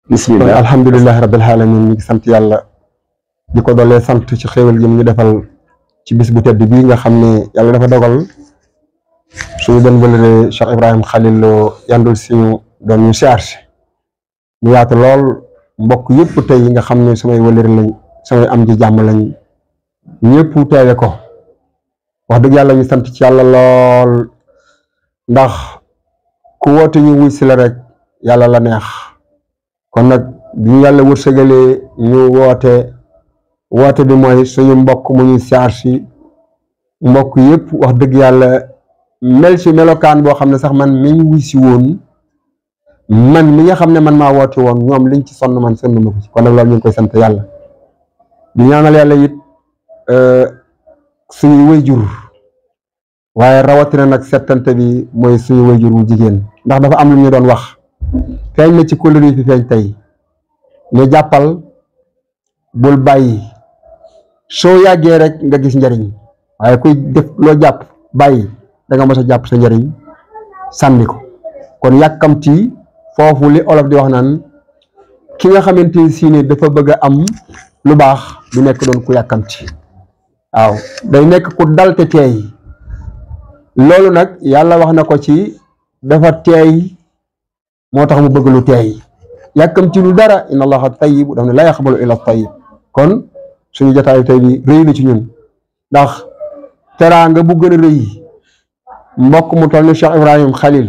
bismillah alhamdulillahi rabbil alamin ñu ngi sant yàlla di ko doolee sant ci xéewal gi ñu defal ci bis bu tedd bii nga xam ne yàlla dafa dogal suñu doon wëlëre Cheikh Ibrahim Khalil Lo yandul suñu doon ñu chargé mu yaatu lool mbokk yëpp tey nga xam ne samay wëlëre lañ samay am ji jàmm lañ ñëpp teewe ko wax dëgg yàlla ñu sant ci yàlla lool ndax ku woote ñu wuy si la rek yàlla la neex kon nag bi ñu yàlla wërsëgalee ñu woote bi mooy suñu mbokk mu ñuy chargé mbokk yëpp wax dëgg yàlla mel ci melokaan boo xam ne sax man mi wuy si woon man mi nga xam ne man maa woote woon ñoom liñ ci sonn man sonn ma ko ci kon nag loolu ñu ngi koy sant yàlla di ñaanal yàlla it suñu wayjur waaye rawatina nag settante bi mooy suñu wayjur wu jigéen ndax dafa am lu ñu doon wax feeñ na ci couleur yi fi feeñ tey ne jàppal bul bàyyi soo yàggee rek nga gis njariñ waaye kuy def loo jàpp bàyyi da nga mos a jàpp sa njariñ sànni ko kon yàkkamti foofu li olof di wax naan ki nga xamante ni si ne dafa bëgg a am lu baax du nekk doon ku yàkkamti waaw day nekk ku dal te teey loolu nag yàlla wax na ko ci dafa teey moo tax mu bëgg lu teey yàkkamti lu dara inna allaha tayyib daf ne la yaqbalu illa tayyib kon suñu jotaayu tey bi rëy na ci ñun ndax teraanga bu gën a rëy mbokk mu toll ni Cheikh Ibrahim Khalil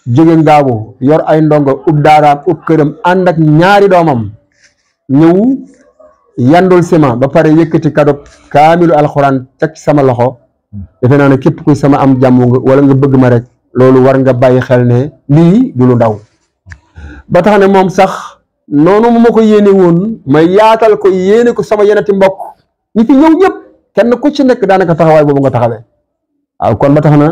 jóge Ngaabu yor ay ndongo ub daaraam ub këram ànd ak ñaari doomam ñëw yandul sima ba pare yëkkati kado kaamilu alxuraan teg sama loxo defe naa ne képp kuy sama am jàmm nga wala nga bëgg ma rek loolu war nga bàyyi xel ne lii du lu ndaw ba tax ne moom sax noonu mu ma ko yéene woon ma yaatal ko yéene ko sama yenati mbokk ñi fi ñëw ñëpp kenn ku ci nekk daanaka taxawaay boobu nga taxawee waaw kon ba tax na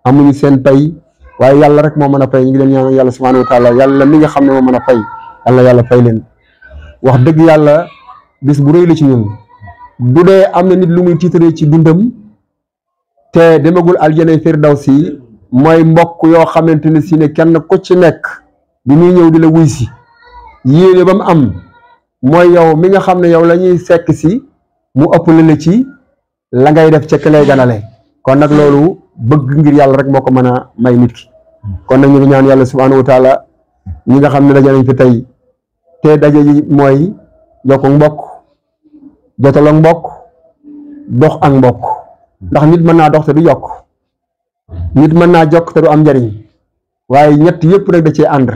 amuñu seen pay waaye yàlla rek moo mën a fay ñu ngi leen ñaan yàlla subhanahu wa taala yàlla mi nga xam ne moo mën a fay yàlla fay leen wax dëgg yàlla bis bu rëy la ci ñun bu dee am na nit lu muy tiitaree ci dundam te demagul aljanay firdawsi mooy mbokk yoo xamante ne si ne kenn ku ci nekk bi muy ñëw di la wuy si yéene ba mu am mooy yow mi nga xam ne yow la ñuy fekk si mu ëpp la ci la ngay def ca lay ganale kon nag loolu bëgg ngir yàlla rek moo ko mën a may nit ki kon nag ñu ngi ñaan yàlla subhanahu wa taala ñi nga xam ne daje nañ fi tey te daje yi mooy jokk mbokk jotal ak mbokk dox ak mbokk ndax nit mën naa dox te du yokk nit mën naa jokk te du am njariñ waaye ñett yëpp rek da cee ànd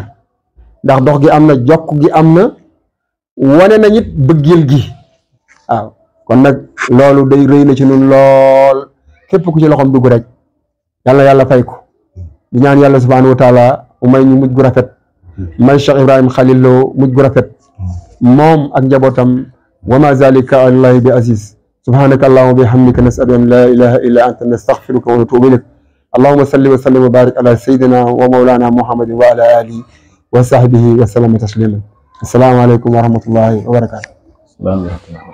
ndax dox gi am na jokk gi am na wane na nit bëggeel gi waaw kon nag loolu day rëy na ci ñun lool képp ku ci loxoom dugg rek yàlla fay ko di ñaan yàlla subhanahu wa taala mu may ñu mujj gu rafet may Cheikh Ibrahim Khalil Lo mujj gu rafet moom ak njabootam wa ma zalika alallahi bi aziz subhanaka allahumma bihamdika nas'alu an la ilaha illa anta nastaghfiruka wa natubu ilayk allahumma salli wa sallim wa barik ala sayyidina wa mawlana muhammadin wa ala alihi wa sahbihi wa sallama tasliman assalamu alaykum wa rahmatullahi wa barakatuh